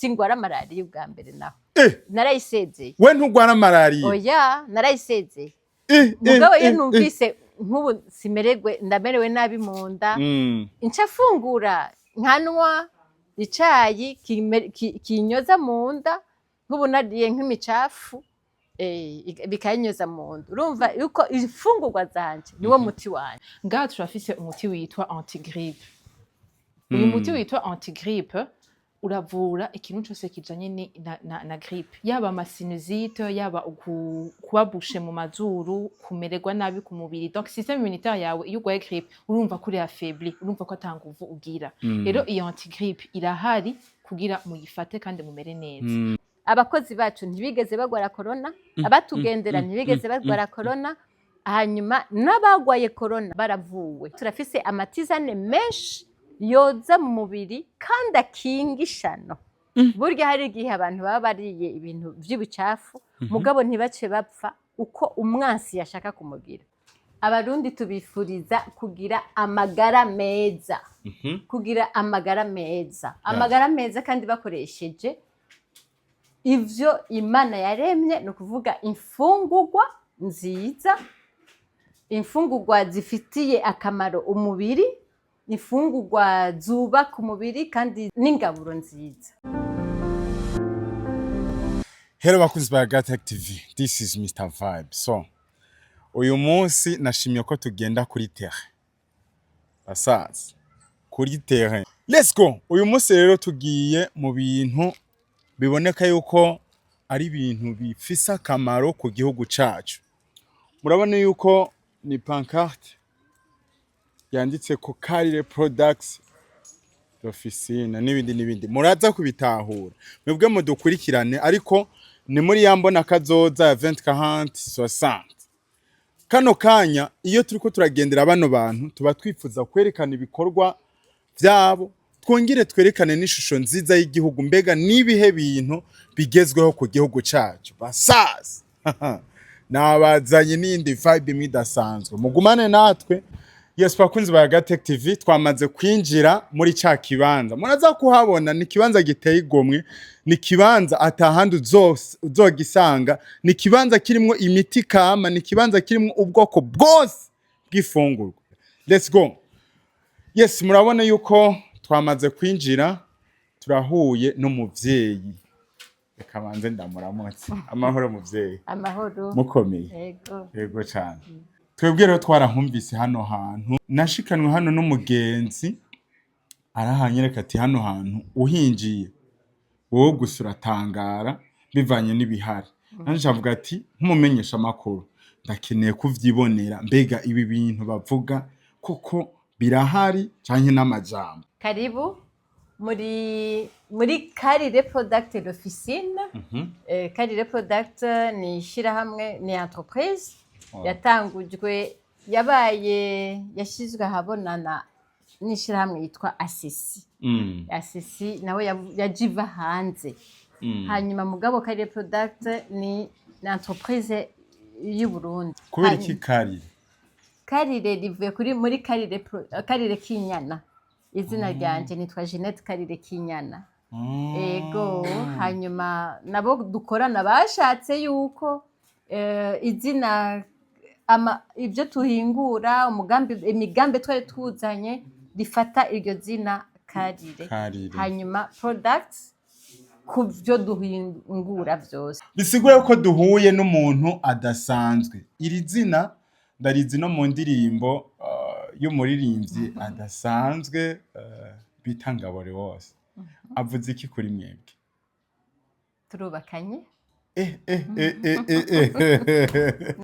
Singwara malariya ubwa mbere naho. Narayisezeye. We ntugwara malariya? Oya, narayisezeye. Mugabo iyo numvise nk'ubu simererwe, ndamerewe nabi mu nda, nca fungura, nkanwa icayi kinyoza mu nda. Nk'ubu nariye nk'imicafu, bikayinyoza mu nda. Urumva yuko imfungurwa zanje niwo muti wanje. Ngaha turafise umuti witwa antigrippe. Uyu muti witwa antigrippe uravura ikintu cose kijanye na grippe, yaba ama sinusite, yaba kuba bouché mu mazuru, kumererwa nabi ku mubiri. Donc système immunitaire yawe, iyo urwaye grippe, urumva ko uri affaibli, urumva ko ata nguvu ugira. Rero iyo antigrippe irahari kugira muyifate kandi mumere neza. Abakozi bacu ntibigeze bagwara korona, abatugendera ntibigeze bagwara korona, hanyuma n'abagwaye korona baravuwe. Turafise ama tisane menshi yoza mu mubiri kandi akinga ishano. Burya hari igihe abantu baba bariye ibintu vy'ibicafu, mugabo ntibace bapfa uko umwansi yashaka kumugira. Abarundi tubifuriza kugira amagara meza, kugira amagara meza, amagara meza kandi bakoresheje ivyo Imana yaremye, ni ukuvuga imfungurwa nziza, imfungurwa zifitiye akamaro umubiri, imfungurwa zubaka umubiri kandi n'ingaburo nziza. Hello bakunzi ba Gatech TV, this is Mr Vibe. So, uyu munsi nashimye ko tugenda kuri terrain. Basaza, kuri terrain. Let's go! Uyu munsi rero tugiye mu bintu biboneka yuko ari ibintu bifise akamaro ku gihugu cacu. Murabona yuko ni pancarte yanditse ko Karire Products Officine n'ibindi n'ibindi. Muraza kubitahura mwebwe mudukurikirane, ariko ni muri ya mbona kazoza ya 2040 60. Kano kanya iyo turiko turagendera bano bantu, tuba twifuza kwerekana ibikorwa vyabo, twongere twerekane n'ishusho nziza y'igihugu. Mbega n'ibihe bintu bigezweho ku gihugu cacu? Basaza, nabazanye n'iyindi vibe imwe idasanzwe, mugumane natwe. Yes, bakunzi ba Gatech TV, twamaze kwinjira muri ca kibanza. Muraza kuhabona, ni ikibanza giteye igomwe, ni ikibanza atahandi uzogisanga, ni ikibanza kirimwo imiti kama, ni ikibanza kirimwo ubwoko bwose bw'ifungurwa. Let's go. Yes, murabona yuko twamaze kwinjira, turahuye n'umuvyeyi. Reka banze ndamuramutse. Amahoro muvyeyi? Amahoro. Mukomeye? Yego. Yego cyane. Twebwe rero twarahumvise hano hantu, nashikanwe hano n'umugenzi, arahanyereka ati hano hantu uhinjiye wowe gusa uratangara bivanye n'ibihari. Nanje avuga ati nk'umumenyesha makuru ndakeneye kuvyibonera, mbega ibi bintu bavuga koko birahari canke n'amajambo? Karibu muri Karire Product Officine. Karire Product ni ishirahamwe, ni entreprise yatangujwe, yabaye yashyizwe ahabona na n'ishirahamwe yitwa Asisi. Asisi nawe yaje iva hanze. Hanyuma mugabo Karire Product ni entreprise y'u Burundi. Kubera iki Karire? Karire rivuye kuri muri Karire Karire Kinyana. Izina ryanje nitwa Jeanette Karire Kinyana. Ego, hanyuma nabo dukorana bashatse yuko izina ibyo tuhingura, umugambi, imigambi twari tuzanye rifata iryo zina Karire. Karire. Hanyuma products ku byo duhingura byose. Bisigura ko duhuye n'umuntu adasanzwe. Iri zina ndarizi no mu ndirimbo y'umuririmbyi adasanzwe bita Ngabore wose. Avuze iki kuri mwebwe? Turubakanye. Eh.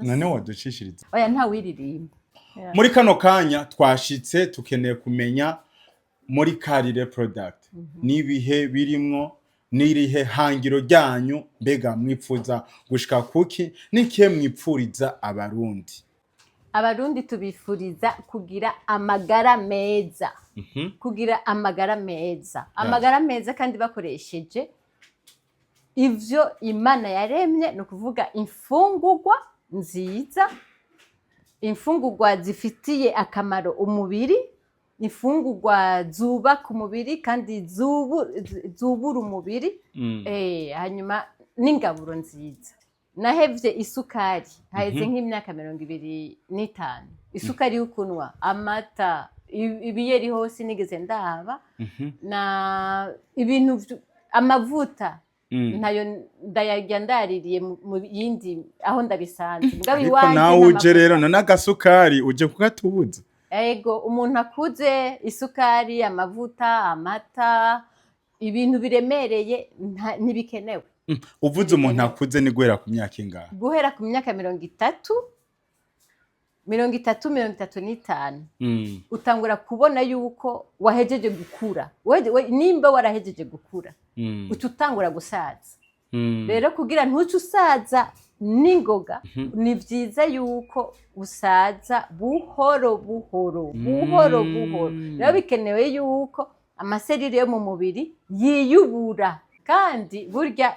None waducishiriza? Oya, ntawiririmba. Muri kano kanya twashitse, tukeneye kumenya muri Karire Product n'ibihe birimwo, n'irihe hangiro ryanyu, mbega mwipfuza gushika kuki, n'ikihe mwipfuriza Abarundi? Abarundi tubifuriza kugira amagara meza, kugira amagara meza, amagara meza kandi bakoresheje ivyo Imana yaremye, ni ukuvuga imfungurwa nziza, imfungurwa zifitiye akamaro umubiri. Imfungurwa zubaka umubiri kandi zubura umubiri. Hanyuma n'ingaburo nziza. Nahevye isukari haheze nk'imyaka 25, isukari yo kunywa, amata, ibiyeri hose nigeze ndaba na ibintu amavuta ntayo ndayarya, ndaririye mu yindi aho ndabisanze. Mugabo Ariko iwanje nawe nta uje mavuta. Rero none agasukari uje kugatubuza? Ego, umuntu akuze, isukari, amavuta, amata, ibintu biremereye ntibikenewe. Uvuze umuntu akuze, ni guhera ku myaka ingahe? Guhera ku myaka 30, 30, 35, utangura kubona yuko wahejeje gukura. Nimba warahejeje gukura, uca utangura gusaza. Rero kugira ntuce usaza n'ingoga, ni vyiza yuko usaza buhoro buhoro, buhoro buhoro. Rero bikenewe yuko ama cellules yo mu mubiri yiyubura. Kandi burya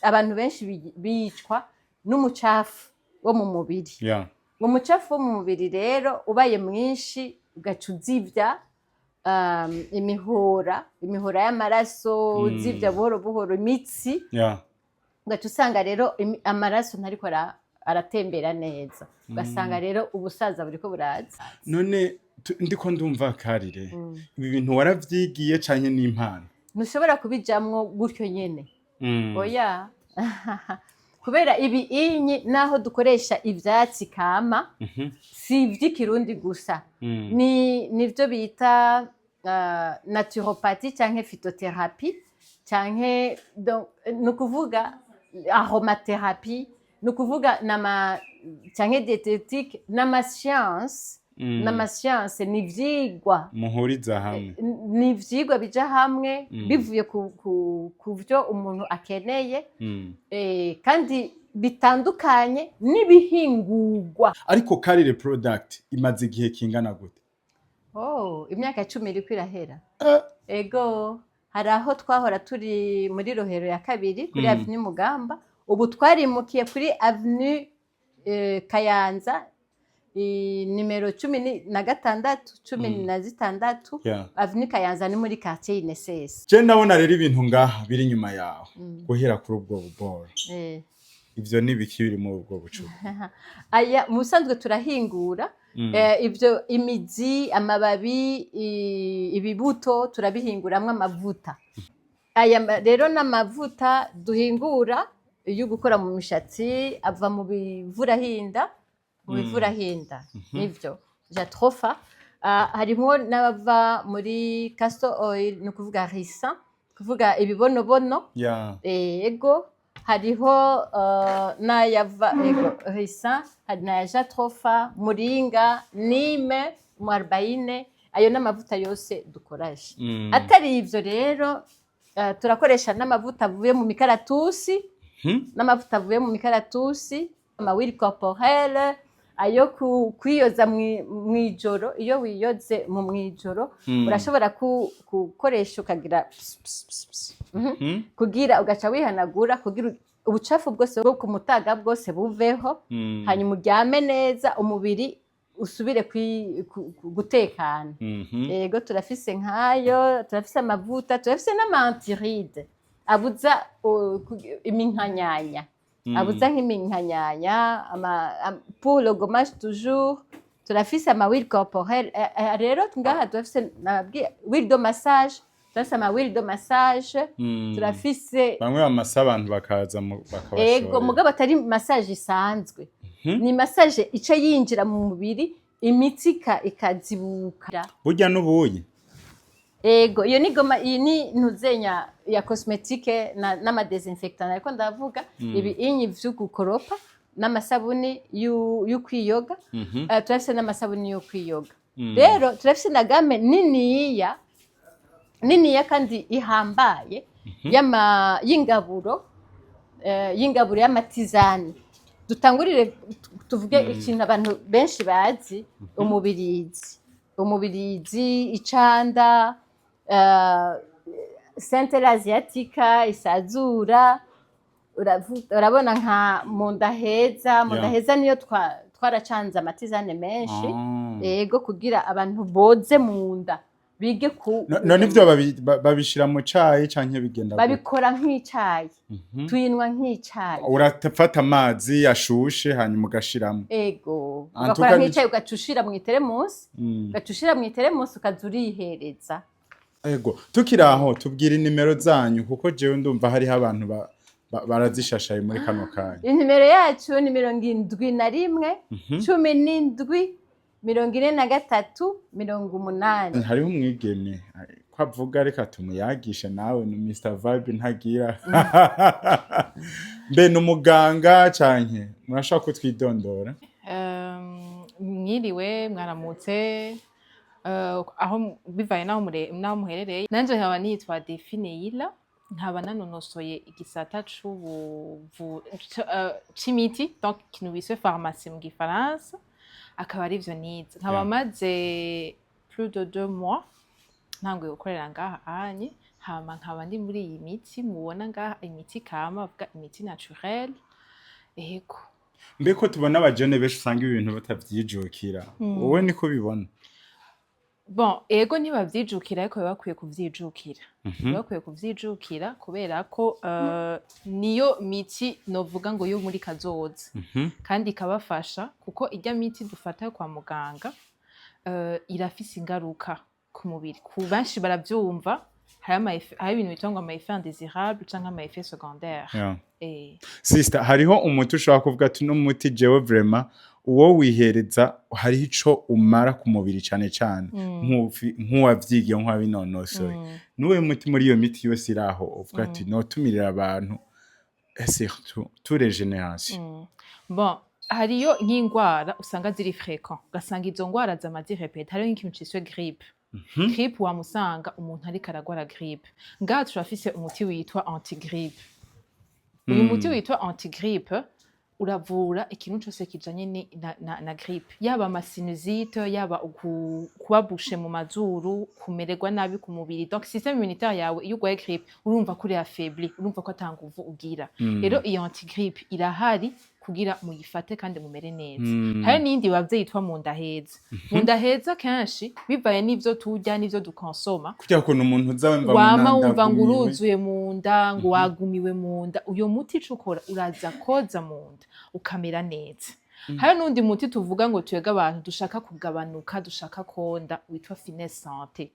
abantu benshi bicwa n'umucafu wo mu mubiri. Umucafu wo mu mubiri rero ubaye mwinshi, ugaca uzivya imihora y'amaraso, uzivya buhoro buhoro imitsi, ugaca usanga rero amaraso ntariko aratembera neza, ugasanga rero ubusaza buriko buraza. None ndiko ndumva, Karire, ibi bintu waravyigiye canke n'impano? Ntushobora kubijamwo gutyo nyene. Oya, kubera ibi inyi naho dukoresha ivyatsi kama, si ivy'ikirundi gusa, ni nivyo bita naturopathie canke phytothérapie canke donc, ni ukuvuga aromathérapie, ni ukuvuga nama canke diététique, n'ama science. N'ama science, ni ivyigwa. Muhuriza hamwe. Ni ivyigwa bija hamwe, bivuye ku vyo umuntu akeneye, kandi bitandukanye n'ibihingurwa. Ariko Karire Product imaze igihe kingana gute? Oh, imyaka 10 iriko irahera. Ego, hari aho twahora turi muri Rohero ya kabiri kuri Avenue Mugamba, ubu twarimukiye kuri Avenue Kayanza, nimero 16, cumi na zitandatu. Avenue Kayanza ni muri quartier INSS. Je ndabona rero ibintu ngaha biri inyuma yawe, guhera kuri ubwo buboro. Ivyo ni ibiki biri muri ubwo bucupa? Aya mu busanzwe turahingura ivyo imizi, amababi, ibibuto, turabihinguramwo amavuta. Aya rero n'amavuta duhingura yo gukora mu mishatsi, ava mu bivurahinda, mu bivurahinda nivyo jatropha. Harimwo n'abava muri castor oil, ni ukuvuga ricin, kuvuga ibibonobono. Ego, hariho n'ayava, ego, ricin, hari n'aya jatropha, muringa, neem, mwarubayine. Ayo n'amavuta yose dukoresha. Atari ivyo rero, turakoresha n'amavuta avuye mu mikaratusi, n'amavuta avuye mu mikaratusi, ama huile corporelle, ayo kwiyoza mw'ijoro. Iyo wiyoze mu mw'ijoro, urashobora gukoresha ukagira ps, ps, ps, ps. Kugira ugaca wihanagura, kugira ubucafu bwose bwo ku mutaga bwose buveho, hanyuma uryame neza, umubiri usubire gutekana. Yego, turafise nkayo, turafise amavuta, turafise n'ama antirides abuza iminkanyanya, abuza nk'iminkanyanya, pour le gommage toujours turafise ama huile corporelle. Rero ngaha turafise, nababwiye, huile de massage, turafise ama huile de massage, turafise Bamwe bamasa abantu bakaza bakabashorera. Ego, mugabo atari massage isanzwe, ni massage ica yinjira mu mubiri, imitsi ikazibuka. Burya n'ubuyi. Ego, iyo ni goma, iyi ni ntuzenya ya cosmétique n'ama désinfectant. Ariko ndavuga ibi inyi vyo gukoropa n'amasabuni yo kwiyoga. Turafise n'amasabuni yo kwiyoga. Rero turafise na gamme niniya niniya kandi ihambaye y'ingaburo, y'ingaburo y'ama tisanes. Dutangurire tuvuge ikintu abantu benshi bazi: umubirizi, umubirizi, icanda, centella asiatica, isazura. Urabona nka mundaheza, mundaheza niyo twaracanze ama tisanes menshi. Ego, kugira abantu boze mu nda. Bige ku None ivyo babishira mu cayi canke bigenda gute? Babikora nk'icayi, tuyinywa nk'icayi. Urafata amazi ashushe, hanyuma ugashiramo? Ego. En tout Ugakora cas, nk'icayi, ugaca ushira mu iteremusi, ugaca ushira mu iteremusi, ukaza urihereza. Ego, tukiri aho, tubwira inimero zanyu, kuko jewe ndumva hariho abantu barazishashaye muri kano kanya. Inimero yacu ni 71 17 43 80. Hariho umwigeme ko avuga, reka tumuyagishe. Nawe ni Mr Vibe, ntagira mbe ni umuganga canke murashaka kutwidondora? Mwiriwe, mwaramutse, aho bivaye n'aho muherereye. Nanje nkaba nitwa Defineila, nkaba nanonosoye igisata c'imiti, donc ikintu bise pharmacie mu gifaransa, akaba arivyo nize. Nkaba maze plus de 2 mois ntanguye gukorera ngaha anye. Hama nkaba ndi muri iyi miti mubona ngaha, imiti kama, bavuga imiti naturelle, ego. Mbe ko tubona abajene benshi usanga ibintu batavyijukira, wowe niko ubibona? Bon, ego, ntibavyijukira, ariko baba bakwiye kuvyijukira. Baba bakwiye kuvyijukira kubera ko niyo miti novuga ngo yo muri kazoza, kandi ikabafasha, kuko irya miti dufata kwa muganga irafise ingaruka ku mubiri. Ku benshi baravyumva, hari ibintu bitwa ngo ama effet indésirable canke ama effet secondaire. Sister, hariho umuti ushobora kuvuga ati uno muti jewe vraiment uwo wihereza hariho ico umara ku mubiri, cane cane nk'uwavyigiye, nk'uwabinonosoye? Nuwe muti muri iyo miti yose iri aho uvuga ati notumirira abantu, et surtout toutes les générations? Bon, hariyo nk'ingwara usanga ziri fréquent, ugasanga izo ngwara zama zirepeta. Hariyo nk'ikintu ciswe grippe. Grippe, wamusanga umuntu ariko aragwara grippe. Ngaha turafise umuti witwa antigrippe. Uyu muti witwa antigrippe uravura ikintu cose kijanye na grippe, yaba ama sinusite, yaba kuba bouché mu mazuru, kumererwa nabi ku mubiri. Donc système immunitaire yawe, iyo urwaye grippe urumva ko uri affaibli, urumva ko ata nguvu ugira. Rero iyo antigrippe irahari kugira muyifate kandi mumere neza. Hari n'iyindi bavye yitwa mu ndaheza. Mu ndaheza kenshi bivaye n'ivyo turya n'ivyo dukonsoma. Kurya kuntu umuntu uza wumva Wama wumva ngo ndagumiwe. uruzuye mu nda, ngo wagumiwe mu nda. Uyo muti ico ukora, uraza koza mu nda ukamera neza. Hari n'undi muti tuvuga ngo twebwe abantu dushaka kugabanuka, dushaka konda, witwa Finesse Santé.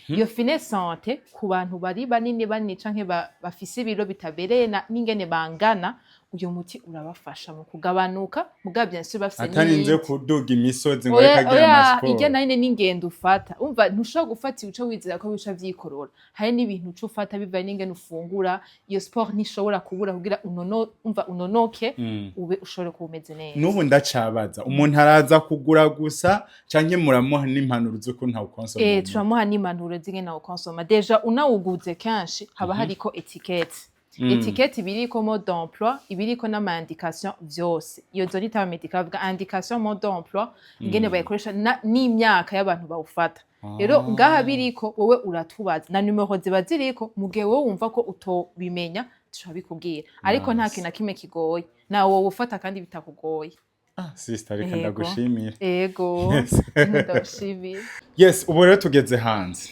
Iyo Finesse Santé, ku bantu bari banini banini canke bafise ibiro bitabereye n'ingene bangana, uyo muti urabafasha mu kugabanuka, mugabo bien sûr bafise Atarinze n'iyindi. kuduga imisozi ngo Oya, reka agira oya, amasiporo. Irya nayine n'ingendo ufata. Umva, ntushobora gufata ibice wizera ko bica vyikorora. Hari n'ibintu uca ufata bivaye n'ingene ufungura. Iyo sport ntishobora kubura kugira unono, umva, unonoke, ube ushobore kuba umeze neza. N'ubu ndacabaza, umuntu araza kugura gusa canke muramuha n'impanuro z'ukuntu awukonsoma? Turamuha n'impanuro z'ingene awukonsoma. Déjà unawuguze, kenshi haba hariko étiquette. Étiquette ibiriko mode d'emploi, ibiriko n'ama indication vyose. Iyo zo nitaba médical, bavuga indication, mode d'emploi, ingene bayikoresha n'imyaka y'abantu bawufata. Rero ngaha biriko, wowe uratubaza na numero ziba ziriko. Mu gihe wowe wumva ko utobimenya, turabikubwira, ariko nta Nice. kintu na kimwe kigoye, nawe wowe ufata kandi bitakugoye. Ah, sister, reka Yego. ndagushimira. Ego. Yes. Ndagushimiye. Yes, ubu rero tugeze hanze,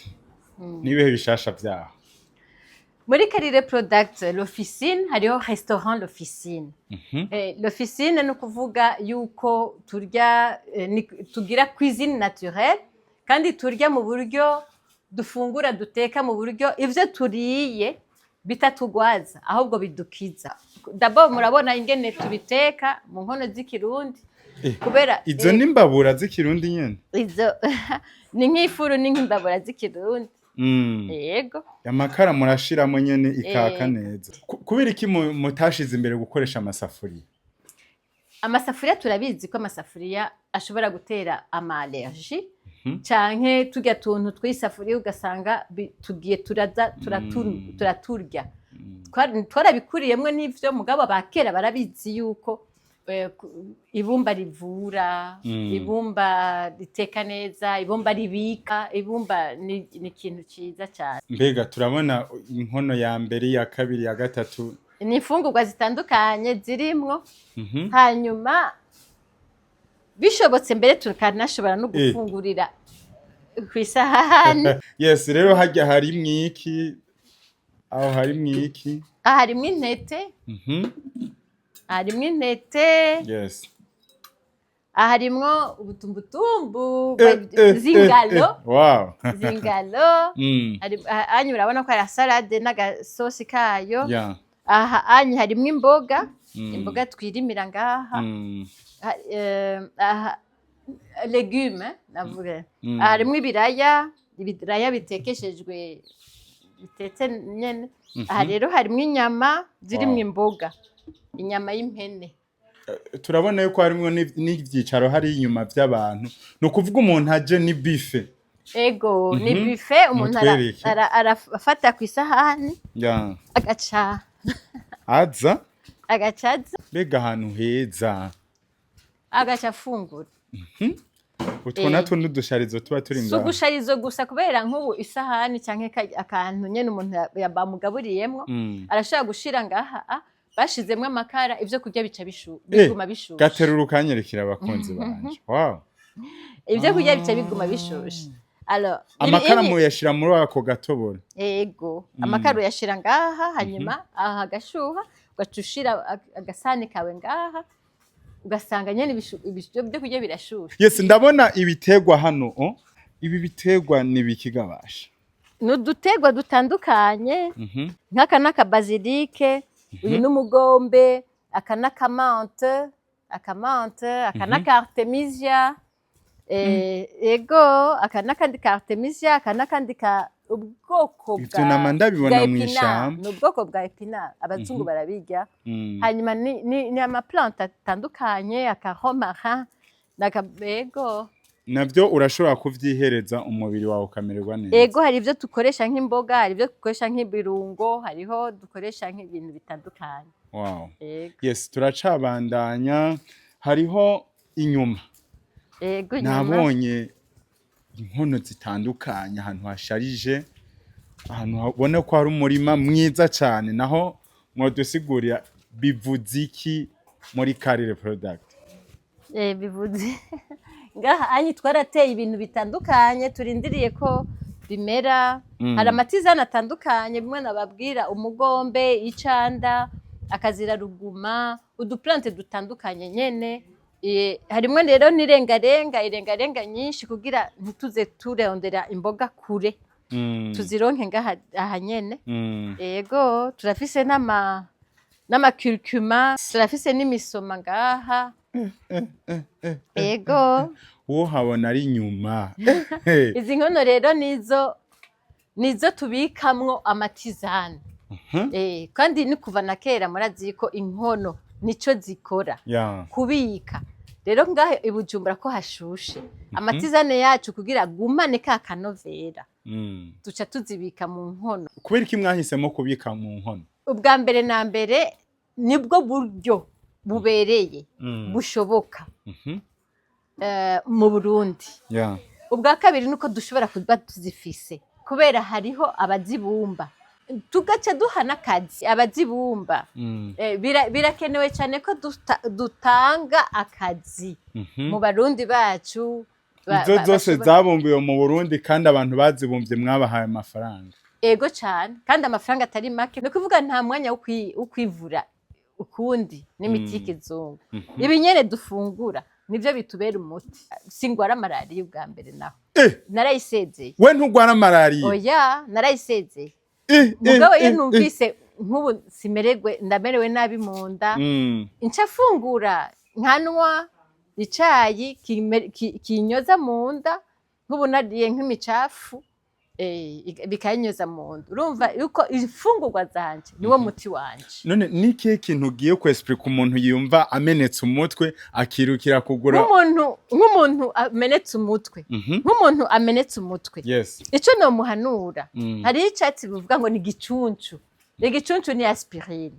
n'ibihe bishasha vyaho? Muri Karire Product l'officine hariho restaurant l'officine. L'officine ni ukuvuga yuko turya, tugira cuisine naturelle, kandi turya mu buryo dufungura, duteka mu buryo ivyo turiye bitatugwaza, ahubwo bidukiza. D'abord murabona ingene tubiteka mu nkono z'ikirundi. Kubera Izo n'imbabura z'ikirundi nyene? Izo ni nk'ifuru, ni nk'imbabura z'ikirundi. Yego. Amakara murashiramo nyene ikaka neza. Kubera iki mutashize imbere gukoresha amasafuriya? Amasafuriya, turabizi ko amasafuriya ashobora gutera ama allergie, canke turya tuntu tw'isafuriya ugasanga tugiye turaza turaturya. Twarabikuriyemwo n'ivyo, mugabo abakera barabizi yuko ibumba rivura, ibumba riteka neza, ibumba ribika, ibumba ni ikintu ciza cyane. Mbega turabona inkono ya mbere, iya kabiri, ya gatatu. Ni imfungurwa zitandukanye zirimwo. Hanyuma bishobotse mbere tukanashobora no gufungurira Kw'isahani. Yes, rero harya harimwo iki? Aho harimwo iki? Aha harimwo intete. Harimwo intete. Aha harimwo ubutumbutumbu z'ingalo. Z'ingalo. Anyu urabona ko hari salade n'agasosi kayo. Aha anyu harimwo imboga. Imboga twirimira ngaha. Aha légume navuga. Aha harimwo ibiraya, ibiraya bitekeshejwe, bitetse nyene. Aha rero harimwo inyama zirimwo imboga, inyama y'impene. Turabona yuko harimwo n'ivyicaro hari inyuma vy'abantu, ni ukuvuga umuntu aje ni buffet. Ego, ni buffet, umuntu Mutwereke. arafata ku isahani, agaca aza agaca aza. Mbega ahantu heza! Agaca afungura. Utwo natwo n'udusharizo tuba turi Si ngaho. Ugusharizo gusa, kubera nk'ubu isahani canke akantu nyene umuntu bamugaburiyemwo, arashobora gushira ngaha, bashizemwo amakara, ivyo kurya bica biguma bishushe. Gaterura ukanyereka abakunzi banje, wow. Ivyo kurya bica biguma bishushe. Alors, amakara muyashira muri ako gatoboro? Ego, amakara uyashira ngaha, hanyuma aha agashuha, ugaca ushira agasahani kawe ngaha, ugasanga nyene ibyo kurya birashushe. Yes, ndabona ibiterwa hano, oh. Ibi biterwa ni biki gabasha? Ni uduterwa dutandukanye. Nk'aka n'akabazilike, uyu n'umugombe, aka n'akamante, akamante, aka n'aka artemisia. Ego, aka n'akandi ka artemisia, aka n'akandi ka ubwoko Ivyo bwa nama ndabibona bwa mw'ishamba. épinard. Ni ubwoko bwa épinard, abazungu barabirya. Hanyuma ni ama plante atandukanye, aka romarin n'aka, ego. Navyo urashobora kuvyihereza, umubiri wawe ukamererwa neza. Ego, hari ibyo dukoresha nk'imboga, hari ibyo dukoresha nk'ibirungo, hariho dukoresha nk'ibintu bitandukanye. Ego. Yes, turacabandanya, hariho inyuma. Ego, inyuma. Nabonye inkono zitandukanye ahantu hasharije, ahantu habona ko hari umurima mwiza cyane. Naho mwodusigurira bivuze iki muri Karire Product? Bivuze ngaha anyi twarateye ibintu bitandukanye, turindiriye ko bimera. Hari ama tisane atandukanye, bimwe nababwira, umugombe, icanda, akaziraruguma, udu plante dutandukanye nyene. Harimwo rero n'irengarenga, irengarenga nyinshi, kugira ntituze turondera imboga kure, tuzironke ngaha aha nyene. Ego, turafise n'ama curcuma, turafise n'imisoma ngaha. Ego. Uwo habona ari inyuma. Izi nkono rero nizo tubikamwo ama tisane. Kandi ni kuva na kera murazi ko inkono nico zikora, kubika. Rero ngaho i Bujumbura ko hashushe, ama tisane yacu kugira agumane ka kanovera, duca tuzibika mu nkono. Kubera iki mwahisemo kubika mu nkono? Ubwa mbere na mbere nibwo buryo bubereye, bushoboka mu Burundi. Ubwa kabiri nuko dushobora kuba tuzifise kubera hariho abazibumba, tugaca duha n'akazi abazibumba. Birakenewe cyane ko dutanga akazi mu Barundi bacu Izo zose zabumbiwe mu Burundi, kandi abantu bazibumbye mwabahaye amafaranga? Ego cyane, kandi amafaranga atari make. Ni ukuvuga nta mwanya wo kwivura ukundi n'imiti y'ikizungu. Ibi nyene dufungura nivyo bitubera umuti. Singwara malariya ubwa mbere naho. Narayisezeye. We ntugwara malariya? Oya, narayisezeye. Mugabo iyo numvise nk'ubu simererwe, ndamerewe nabi mu nda, nca fungura, nkanwa icayi kinyoza mu nda. Nk'ubu nariye nk'imicafu, bikayinyoza mu nda. Urumva yuko imfungurwa zanje niwo muti wanje. None ni ikihe kintu ugiye kwesipurika umuntu yumva amenetse umutwe akirukira kugura? Nk'umuntu amenetse umutwe, nk'umuntu amenetse umutwe, ico nomuhanura, hariho icatsi bivuga ngo ni igicuncu. Igicuncu ni aspirine.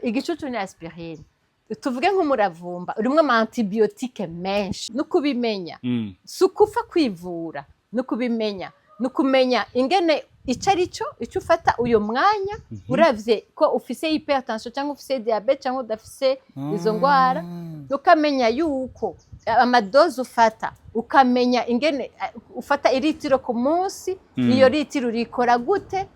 Igicuncu ni aspirine. Tuvuge nk'umuravumba urimwo ama antibiotique menshi. No kubimenya, si ukufa kwivura, no kubimenya ni ukumenya ingene ico ari cyo, ico ufata uyo mwanya, uravye ko ufise hypertension cyangwa ufise diabète cyangwa udafise izo ngwara, ukamenya yuko Ama doses ufata, ukamenya ingene ufata iritiro ku munsi, iyo litiro urikora gute,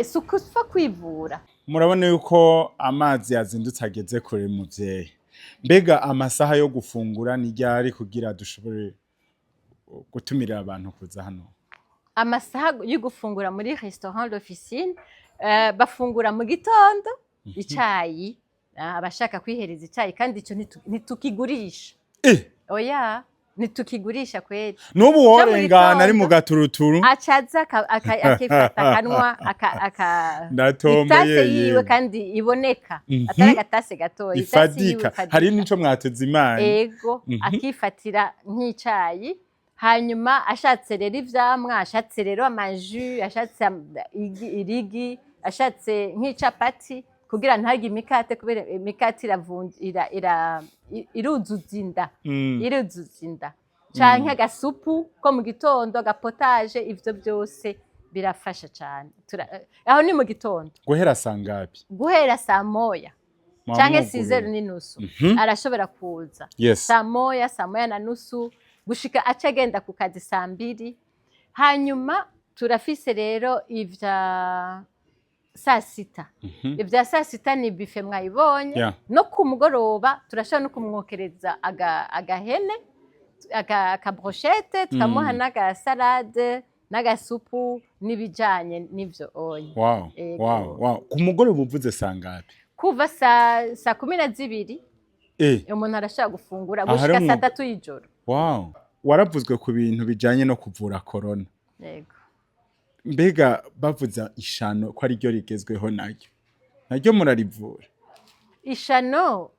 si ukupfa kwivura. Murabona yuko amazi yazindutse ageze kure. Muvyeyi, mbega amasaha yo gufungura ni ryari kugira dushobore gutumirira abantu kuza hano? Amasaha yo gufungura muri restaurant L'Officine, bafungura mu gitondo icayi, abashaka kwihereza icayi, kandi ico ntitukigurisha. Oya, ntitukigurisha kweri. N'ubu Ca mu worengana ari mu gitondo. gaturuturu. Acaza akifata akanwa Ndatomboye. Itase yiwe Yewe. kandi iboneka, atari agatase gatoya, itase yiwe. Ifadika. Ifadika. Hari n'ico mwateze imana. Ego, akifatira nk'icayi, hanyuma ashatse rero ivyamwa, ashatse rero ama jus, ashatse irigi, ashatse nk'icapati, kugira ntarye imikate, kubera imikate iruzuza inda. Iruzuza inda, canke agasupu ko mu gitondo, aga potage, ivyo byose birafasha cane. Aho ni mu gitondo. Guhera sangapi? Guhera saa 1 Mwa canke mwuguruye. 6h30. Arashobora kuza saa 1, saa 1:30, gushika aca agenda ku kazi saa 2. Hanyuma turafise rero ivya saa sita. Ivya saa sita ni buffet mwayibonye. No ku mugoroba turashobora no kumwokereza agahene, aka brochette, tukamuha n'aga salade n'agasupu n'ibijanye n'ivyo onye. Ego. Wow. Ku mugoroba uvuze sangapi? Kuva saa 12 umuntu arashobora gufungura Aha gushika rero saa 3 y'ijoro. Wow, waravuzwe ku bintu bijanye no kuvura corona. Yego. Mbega bavuza ishano ko ariryo rigezweho, naryo murarivura? Ishano,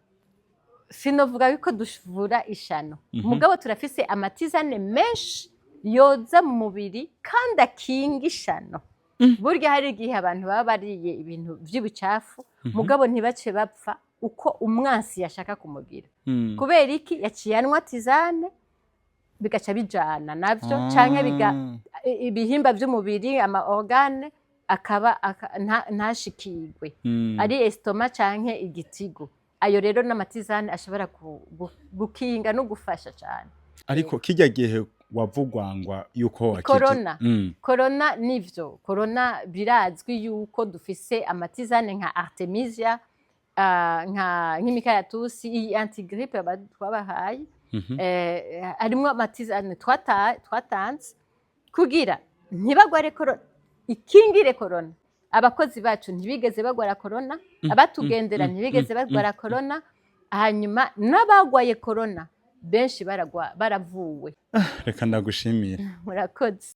sinovuga yuko duvura ishano, mugabo turafise ama tisanes menshi yoza mu mubiri kandi akinga ishano. Burya hari igihe abantu baba bariye ibintu vy'ibicafu, mugabo ntibace bapfa uko umwansi yashaka kumugira. Kubera iki? Yaciye anywa tisane, bigaca bijana navyo, canke ibihimba vy'umubiri, ama organes akaba ntashikirwe, ari estomac canke igitigu. Ayo rero n'ama tisanes ashobora gukinga no gufasha cane. Ariko kirya gihe wavugwangwa yuko wakije Corona. Corona nivyo, corona birazwi yuko dufise ama tisanes nka artemisia, nk'imikaratusi, iyi antigrippe twabahaye. Harimwo ama tisanes twatanze kugira ntibagware corona, ikingire corona. Abakozi bacu ntibigeze bagwara corona, abatugendera ntibigeze bagwara corona, hanyuma n'abagwaye corona benshi baravuwe. Reka ndagushimira. Murakoze.